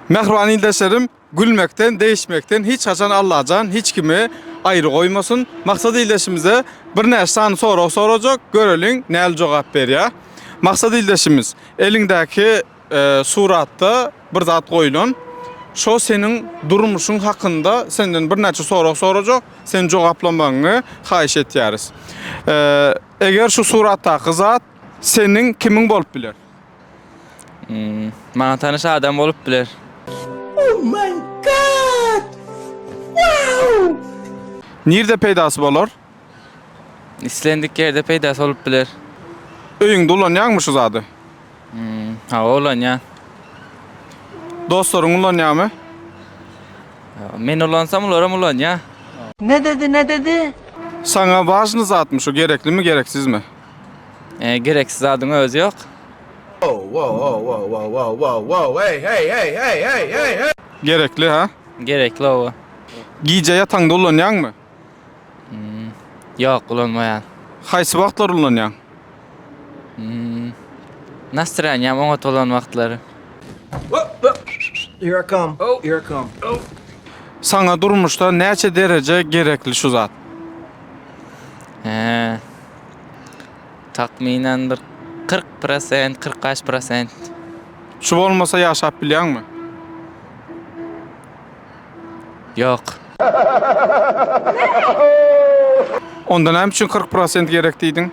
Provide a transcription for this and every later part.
Mähriban ildeşlerim, gülmekden, degişmekden hiç haçan Allajan hiç kimi aýry goýmasyn. Maksat ildeşimize birnäçe sany sorag sorajak, göreliň näli jogap berýär. Maksat ildeşimiz, eliňdäki suratda bir zat goýlan. Şo seniň durmuşyň hakynda senden birnäçe sorag sorajak, sen jogaplamagyňy haýyş etýäris. Eger şu suratdaky zat seniň kimiň bolup biler? Maňa tanyş adam bolup biler. Oh my God! Wow! Nirde peýdasy bolar? Islendik ýerde peýdasy bolup biler. Öýüňde ulanýaňmy şu zady? Hawa ulanýan. Dostlaryň ulanýarmy? Men ulansam olaram ulanýar. Ne dedi ne dedi? Saňa wažny zatmy şu gereklimi gereksizmi? E, gereksiz zadyň özi ýok. Gerekli ha? Gerekli owa. Gije ýataňda ulanýaňmy? Ýok, ulanmaýan. Haýsy wagtlar ulanýaň? Nastraniýam oňat bolan wagtlary. Here I come. Here I come. Saňa durmuşda näçe dereje gerekli şu zat? He. Takmynan bir 40 prosent, 45 prosent. Şu bolmasa ýaşap bilýäňmi? Ýok. Onda näme üçin 40 prosent gerek diýdiň?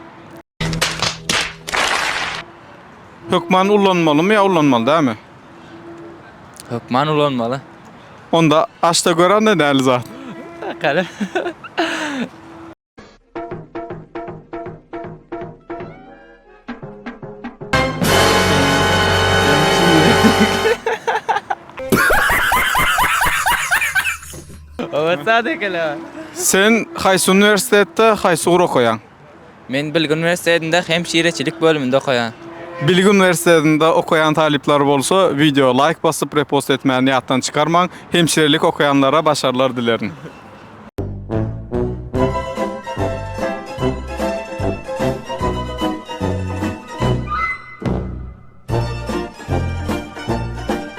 Hökman ullanmalymy ýa ullanmaly dälmi? Hökman ulanmaly. Onda aç-da gör anda näli zat. Bakalım. Sen haýsy uniwersitetde haýsy ugur okaýaň? Men Bilgi uniwersitetinde hemşireçilik bölüminde okaýan. Bilgi uniwersitetinde okaýan talyplar bolsa wideo laýk basyp repost etmäni ýatdan çykarmaň. Hemşirelik okaýanlara başarlar dilerin.